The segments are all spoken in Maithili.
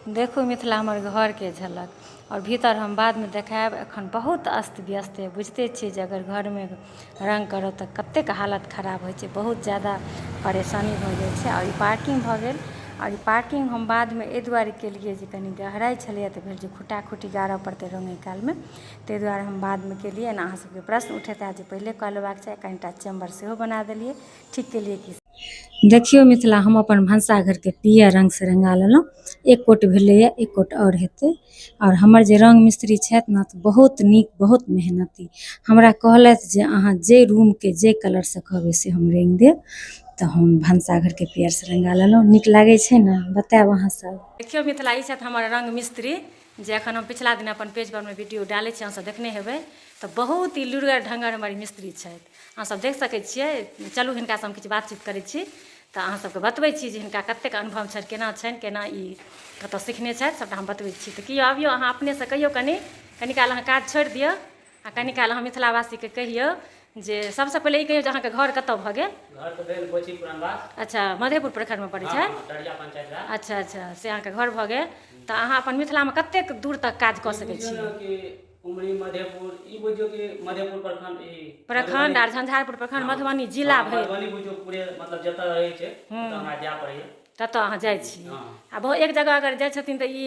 देखू मिथिला हमर घरके झलक, आओर भीतर हम बादमे देखायब। एखन बहुत अस्त व्यस्त अइ, बुझिते छियै जे अगर घरमे रङ्ग करब तऽ कतेक हालत खराब होइ छै, बहुत ज्यादा परेशानी भऽ जाइ छै। आओर ई पार्किंग भऽ गेल, आओर ई पार्किंग हम बादमे एहि दुआरे केलियै जे कनि गहराइ छलैए, तऽ भेल जे खुट्टा खुट्टी गाड़ऽ पड़तै रङ्गै कालमे, ताहि दुआरे हम बादमे केलियै। एना अहाँ सबके प्रश्न उठैत हैत जे पहिले कऽ लेबाक चाही, कनिटा चैम्बर सेहो बना देलियै, ठीक केलियै कि। देखियौ मिथिला, हम अपन भनसाघरके पियर रङ्गसँ रङ्गा लेलहुँ। एक कोट भेलैए, एक कोट आओर हेतै। आओर हमर जे रङ्ग मिस्त्री छथि ने, तऽ बहुत नीक, बहुत मेहनती। हमरा कहलथि जे अहाँ जे रूमके जे कलरसँ कहबै से हम रङ्गि देब। तऽ हम भनसाघरके पियरसँ रङ्गा लेलहुँ। नीक लागै छै ने? बतायब अहाँ सब। देखियौ मिथिला, ई छथि हमर रङ्ग मिस्त्री, जे एखन हम पिछला दिन अपन पेज परमे वीडियो डालै छी, अहाँसब देखने हेबै। तऽ बहुत ई लुरिगर ढङ्गर हमर मिस्त्री छथि, अहाँसब देख सकै छियै। चलू, हिनकासँ हम किछु बातचीत करै छी, तऽ अहाँ सबके बतबै छी जे हिनका कतेक अनुभव छनि, केना छनि, केना ई कतऽ सिखने छथि, सबटा हम बतबै छी। तऽ की अबियौ, अहाँ अपनेसँ कहियौ कनि कनि काल अहाँ काज छोड़ि दियौ आ कनि काल अहाँ मिथिलावासीके कहियौ जे सबसँ पहिले ई कहियौ जे अहाँके घर कतऽ भऽ गेल? घर तऽ भेल कोची पुरनवास। अच्छा, मधेपुर प्रखंडमे पड़ै छै। डरिया पंचायत भेल। अच्छा अच्छा, से अहाँके घर भऽ गेल। तऽ अहाँ अपन मिथिलामे कतेक दूर तक काज कऽ सकै बुझियौ छी? ने कि उमरी मधेपुर, ई बुझियौ कि मधेपुर प्रखंड, ई प्रखंड आर झंझारपुर प्रखंड, मधुबनी जिला भरि। मधुबनी बुझियौ पूरे, मतलब जतऽ रहै छै ओतऽ हमरा जाय पड़ैया। ततऽ अहाँ जाइ छी। आ बहुत एक जगह अगर जाइ छथिन तऽ ई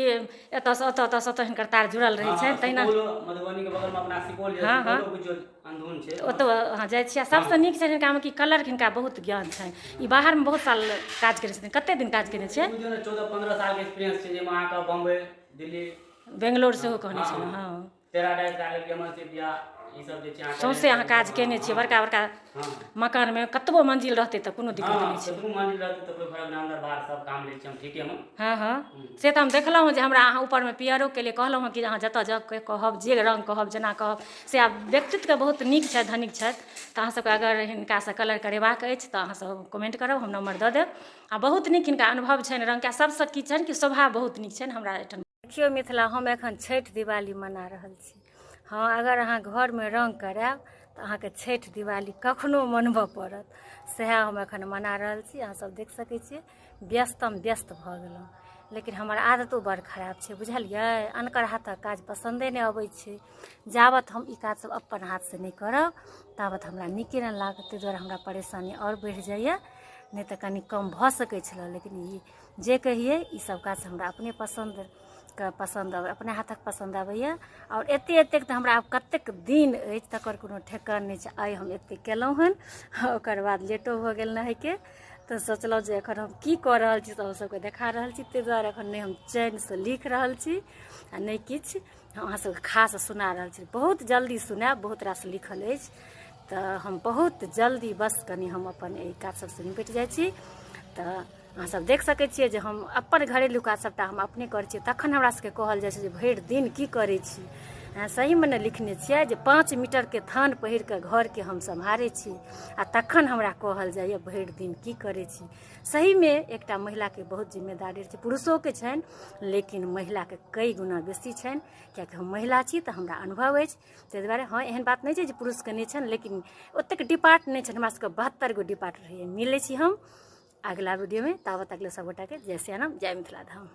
एतऽसँ ओतऽ, ओतऽसँ ओतऽ हिनकर तार जुड़ल रहै छनि। तहिना सुपौलो, मधुबनी के बगल मे अपना सुपौल जे सुपौलो बुझियौ अंधून छै। तऽ ओतऽ अहाँ जाइ छी। आ सबसँ नीक छनि हिनकामे कि कलरके हिनका बहुत ज्ञान छनि। ई बाहरमे बहुत साल काज करै छथिन। कते दिन काज केने छियै? बुझियौ ने 14-15 साल के एक्सपीरियंस छै, जाहिमे अहाँके बम्बई, दिल्ली, बेंगलोर सेहो कहने छलहुँ। हँ, पैराडाइज भए गेल, यमन सिपिया, ई सब जे छै अहाँके। सौंसे अहाँ काज केने छियै बड़का बड़का मकानमे, कतबो मंजिल रहतै तऽ कोनो दिक्कत नहि छै। कतबो मंजिल रहतै तऽ कोइ फरक नहि, अन्दर बाहर सब काम लै छी हम ठीकेमे। हँ हँ, से तऽ हम देखलहुँ जे हमरा अहाँ ऊपरमे पियरो केलियै। कहलहुँ हँ कि अहाँ जतऽ जाके कहब, जे रङ्ग कहब, जेना कहब से। आब व्यक्तित्वके बहुत नीक छथि, धनिक छथि। तऽ अहाँ सबके अगर हिनकासँ कलर करेबाक अछि तऽ अहाँ सब कमेंट करब, हम नम्बर दऽ देब। आ बहुत नीक हिनका अनुभव छनि रङ्गके। आ सबसँ की छनि कि स्वभाव बहुत नीक छनि। हमरा एहिठाम देखियौ मिथिला, हम एखन छठि दिवाली मना रहल छी। हँ, अगर अहाँ घरमे रङ्ग करायब तऽ अहाँके छठि दिवाली कखनो मनबऽ पड़त, सएह हम एखन मना रहल छी। अहाँ सब देख सकै छियै, व्यस्तम व्यस्त भऽ गेलहुँ। लेकिन हमर आदतो बड़ खराब छै, बुझलियै? अनकर हाथक काज पसन्दे नहि अबै छै। जाबत हम ई काज सब अपन हाथसँ नहि करब ताबत हमरा नीके नहि लागत। ताहि दुआरे हमरा परेशानी आओर बढ़ि जाइए, नहि तऽ कनि कम भऽ सकै छलै। लेकिन ई जे कहियै, ई सब काज हमरा अपने पसन्द के पसन्द अबै, अपने हाथक पसन्द अबैए। आओर एतेक एतेक तऽ हमरा आब कतेक दिन अछि तकर कोनो ठेकान नहि छै। आइ हम एतेक केलहुँ हन, ओकर बाद लेटो भऽ गेल नहायके, तऽ सोचलहुँ जे एखन हम की कऽ रहल छी तऽ सबके देखा रहल छी। ताहि दुआरे एखन नहि हम चैनसँ लिख रहल छी आ नहि किछु हम अहाँ सबके खास सुना रहल छी। बहुत जल्दी सुनायब, बहुत रास लिखल अछि। तऽ हम बहुत जल्दी बस कनि हम अपन एहि काज सबसँ निपटि जाइ छी। तऽ अहाँ सब देख सकै छियै जे हम अपन घरेलू काज सबटा हम अपने करै छियै, तखन हमरा सबके कहल जाइ छै जे भरि दिन की करै छी। सहीमे ने लिखने छियै जे 5 मीटरके थान पहिर कऽ घरके हम सम्हारै छी, आ तखन हमरा कहल जाइए भरि दिन की करै छी। सहीमे एकटा महिलाके बहुत जिम्मेदारी रहै छै, पुरुषोके छनि, लेकिन महिलाके कई गुना बेसी छनि। कियाकि हम महिला छी तऽ हमरा अनुभव अछि ताहि दुआरे। हँ, एहन बात नहि छै जे पुरुषके नहि छनि, लेकिन ओतेक डिपार्ट नहि छनि। हमरा सबके 72 गो डिपार्ट रहैए। मिलै छी हम अगिला वीडियोमे, ताबत अगले सब गोटाके जय सियाराम, जय मिथिला धाम।